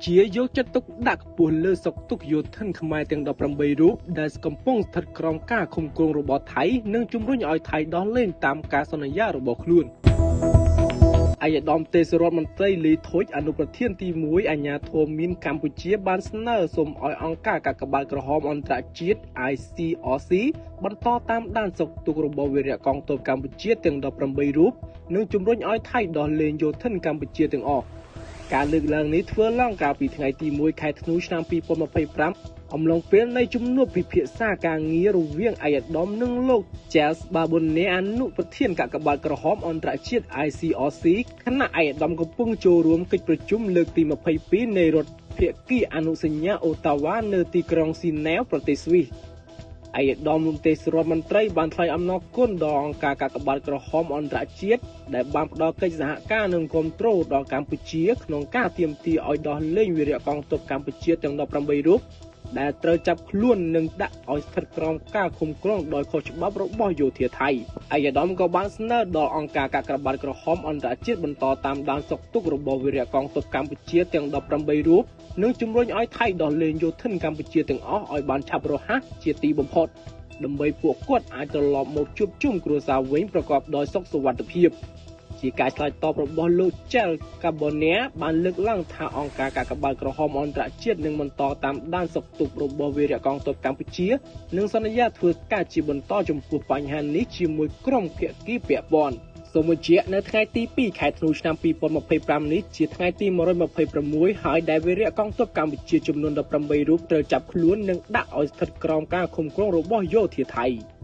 ជាយកចិត្តទុកដាក់ខ្ពស់លើសុខទុក្ខយោធិនខ្មែរទាំង18រូបដែលកំពុងស្ថិតក្រោមការឃុំគ្រងរបស់ថៃនិងជំរុញឲ្យថៃដោះលែងតាមការសន្យារបស់ខ្លួន។ ឯកឧត្តមទេសរដ្ឋមន្ត្រីលីធុចអនុប្រធានទី1អាជ្ញាធរមានកម្ពុជាបានស្នើសុំឲ្យអង្គការកាកបាទក្រហមអន្តរជាតិ ICRC បន្តតាមដានសុខទុក្ខរបស់វីរៈកងទ័ពកម្ពុជាទាំង18រូបនិងជំរុញឲ្យថៃដោះលែងយោធិនកម្ពុជាទាំងអស់។ ការលើកឡើងនេះធ្វើឡើងកាលពីថ្ងៃទី1ខែធ្នូឆ្នាំ2025អំឡុងពេលនៃជំនួបពិភាក្សាការងាររវាងឯកឧត្តមនិងលោក Charles Babone អនុប្រធានកាកបាទក្រហមអន្តរជាតិ ICRC ខណៈឯកឧត្តមកំពុងចូលរួមកិច្ចប្រជុំលើកទី22នៃរដ្ឋភាគីអនុសញ្ញាអូតាវ៉ានៅទីក្រុងស៊ីណែវប្រទេសស្វីស។ ឯកឧត្តមទេសរដ្ឋមន្ត្រីបានថ្លែងអំណរគុណដល់អង្គការកាកបាទក្រហមអន្តរជាតិដែលបានផ្ដល់កិច្ចសហការនិងគាំទ្រដល់កម្ពុជាក្នុងការទាមទារឲ្យដោះលែងវីរៈកងទ័ពកម្ពុជាទាំង18រូបដែលត្រូវចាប់ខ្លួននិងដាក់ឲ្យស្ថិតក្រោមការឃុំគ្រងដោយខុសច្បាប់របស់យោធាថៃ។ ឯកឧត្តមក៏បានស្នើដល់អង្គការកាកបាទក្រហមអន្តរជាតិបន្តតាមដានសុខទុក្ខរបស់វីរៈកងទ័ពកម្ពុជាទាំង18រូបនិងជំរុញឲ្យថៃដោះលែងយោធិនកម្ពុជាទាំងអស់ឲ្យបានឆាប់រហ័សជាទីបំផុតដើម្បីពួកគាត់អាចត្រឡប់មកជួបជុំគ្រួសារវិញប្រកបដោយសុខសុវត្ថិភាព។ ជាការឆ្លើយតបរបស់លោក Charles Carbonneau បានលើកឡើងថាអង្គការកាកបាទក្រហមអន្តរជាតិនឹងបន្តតាមដានសុខទុក្ខរបស់វីរៈកងទ័ពកម្ពុជានិងសន្យាធ្វើការជាបន្តចំពោះបញ្ហានេះជាមួយក្រុមភាគីពាក់ព័ន្ធ។ សូមបញ្ជាក់នៅថ្ងៃទី2ខែធ្នូឆ្នាំ2025នេះជាថ្ងៃទី126ហើយដែលវីរៈកងទ័ពកម្ពុជាចំនួន18រូបត្រូវចាប់ខ្លួននិងដាក់ឲ្យស្ថិតក្រោមការឃុំគ្រងរបស់យោធាថៃ។